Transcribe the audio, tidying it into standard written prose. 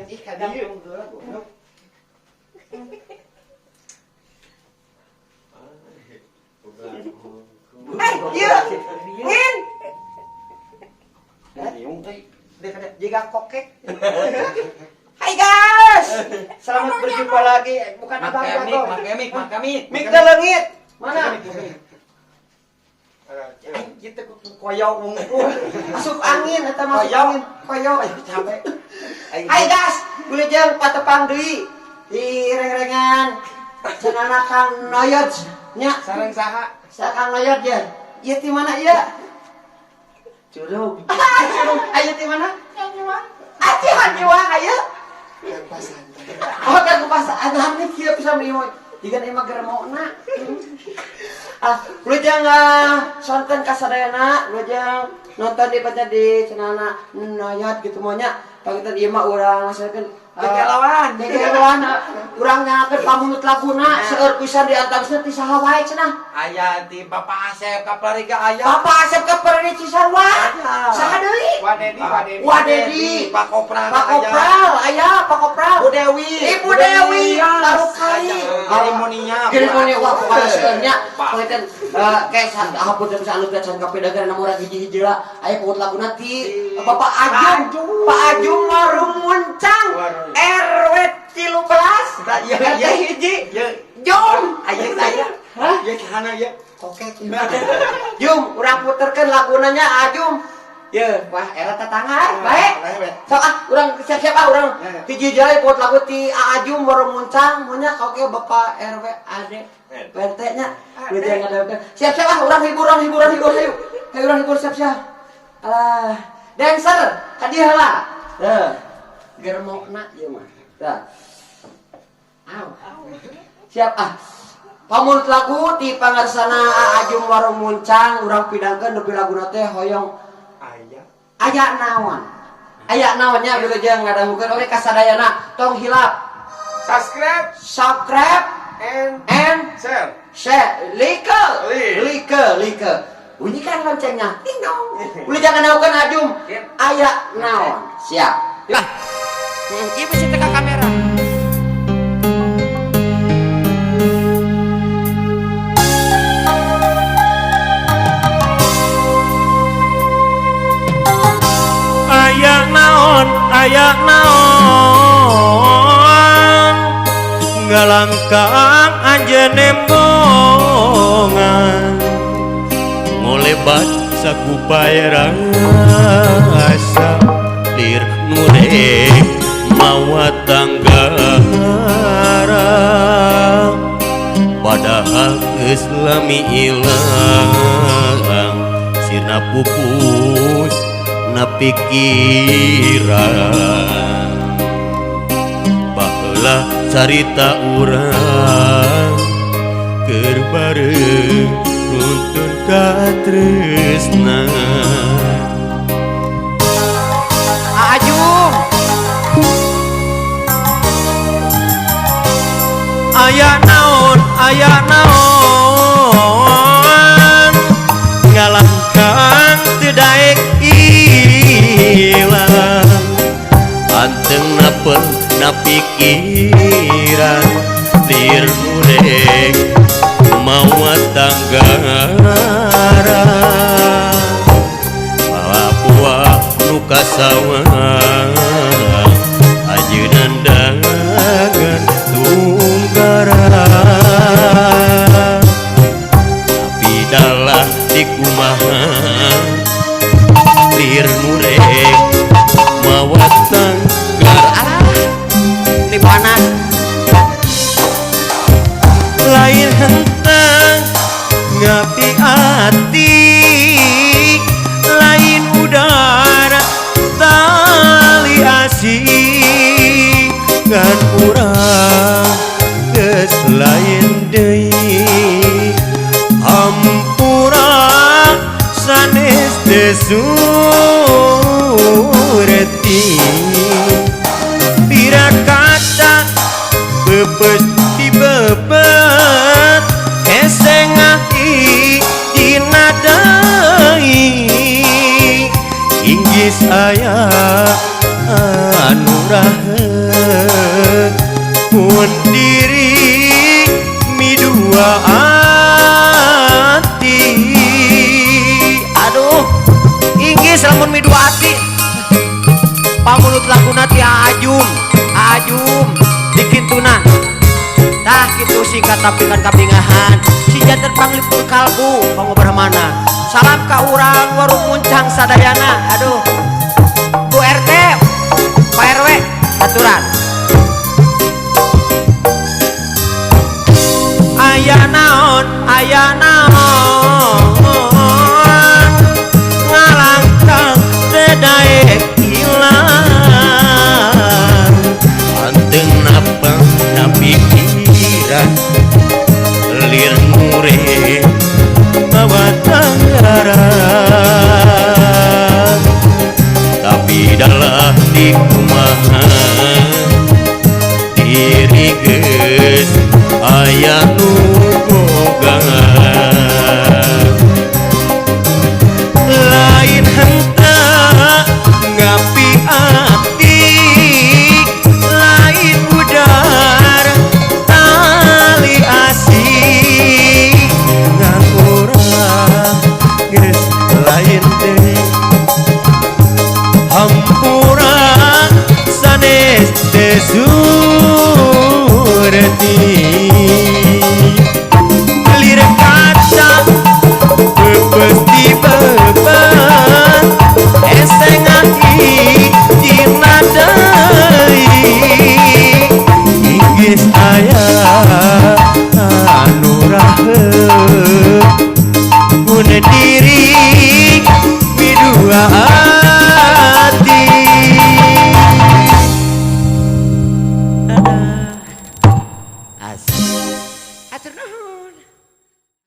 Ih ka dieu goblok. Eh, ieu. Ngin. Bingung teh. Jiga kokek. Hai guys. Selamat berjumpa lagi. Bukan abang Make mik, jago. make mik, make mik. Mik leungit. Mana? Aing kitu koyo wungkul. Masuk angin eta masuk Koyo. angin. Koyo. Capek. Hai guys, wilujeng patepang deui di reng-rengan cenana Kang Noyod nya. Sareng saha? Sa Kang Noyod ya. Ieu ti mana ieu? Curug. Curug. Aya ti mana? Hanjuang. Ah, ti Hanjuang aya. Pasantren. Oh, kan pasantren nih kieu pisan ieu mah. Jiga ieu mah germona. Ah, wilujeng sonten ka sadayana, wilujeng nonton di pacar di cenana Noyod gitu mah nya. Panginten ieu mah urang ngasakeun Gegeloan. Gegeloan urang nyakeun pamunut laguna seueur pisan di antawisna ti saha wae cenah. Aya ti Bapak Asep Kaplariga aya. Bapak Asep Kaplariga Cisarua. Aya. Saha deui? Wa Dedi, Wa Dedi. Wa Dedi. Pak Kopral. Pak Kopral, aya Pak Kopral. Bu Dewi. Ibu Dewi, Tarukali. Gerimonia. Gerimonia wah pokokna seueurnya. Pak. Panginten kayak hapunten bisa anu can kapedagan na urang hiji-hiji lah. Aya pungut laguna ti Bapak Ajung. Pak Ajung Warung Muncang. Warung. RW 13. Tah, iya, RT iya. hiji. Ye. Jom. Aya saya. Hah? Ye kana ye. Kokek. Jum, urang puterkeun laguna nya Ajum. Ye, wah era tetangga, baik. Sok ah, urang siap-siap ah urang hiji jalan buat lagu ti Ajum Warung Muncang, monya oke Bapak RW AD RT nya. Wilujeng ngadawkeun. Siap-siap ah urang hiburan hiburan hibur hayu. Hayu urang hibur siap-siap. Alah, dancer ka dieu heula. Teu. Germokna ieu mah. Tah. Aw. Siap ah. Pamunut lagu ti pangarsana Ajum Warung Muncang urang pidangkeun nepi laguna teh hoyong Aya. aya naon. Aya naon nya wilujeng ngadangukeun oge kasadayana tong hilap Subscribe subscribe and and share. share, like, Like. like, like. Bunyikan loncengnya, ding dong. Wilujeng ngadangukeun Ajum aya naon. Siap. Lah. Ieu bisa teka kamera. Aya naon, aya naon, ngalangkang anjeun nembongan, ngolebat sakupai rasa lir nurek mawa tanggara, padahal geus lami ilang sirna pupus na pikiran. Baheula carita urang keur bareng nuntun katresna. Ajum. Aya naon, aya naon, ngalangkang teu daek ilang, anteng na pikiran lir murek mawa tanggara, Papua nu kasawang ajeunna dangan tunggara, tapi dalah dikumaha lir murek mawa tanggara. Alah, ini panas. Lain hentang ngapi ati, lain udara tali asih, ngan urang geus lain deui, hampura sanes teu sureti, pira kata pepes di bebet hese ngahi dinadai, inggis aya anu raheung mun diri midua ati. Aduh, inggis lamun midua ati. Pamulut laguna ti Ajum, Ajum dikintuna. Tah kitu singkat tapi kan kapingahan. Si janten panglipur kalbu pangobrahmana. Salam ka urang Warung Muncang sadayana. Aduh. Bu RT, Pak RW, aturan. Aya naon, aya naon, ngalangkang teu daek ilang. Anteng napang na pikiran, lir mure bawa tanggaran. Tapi dalah di kumaha diri geus aya nu boga. Lain henteu ngapi ati, lain budar tali asih. Ngan urang geus lain deui, hampura sanes teu surti. Lir kaca peupeus di beubeut, eseng ati dina deui. Inggis aya anu raheung mun diri midua ati. Asik. Atur nuhun.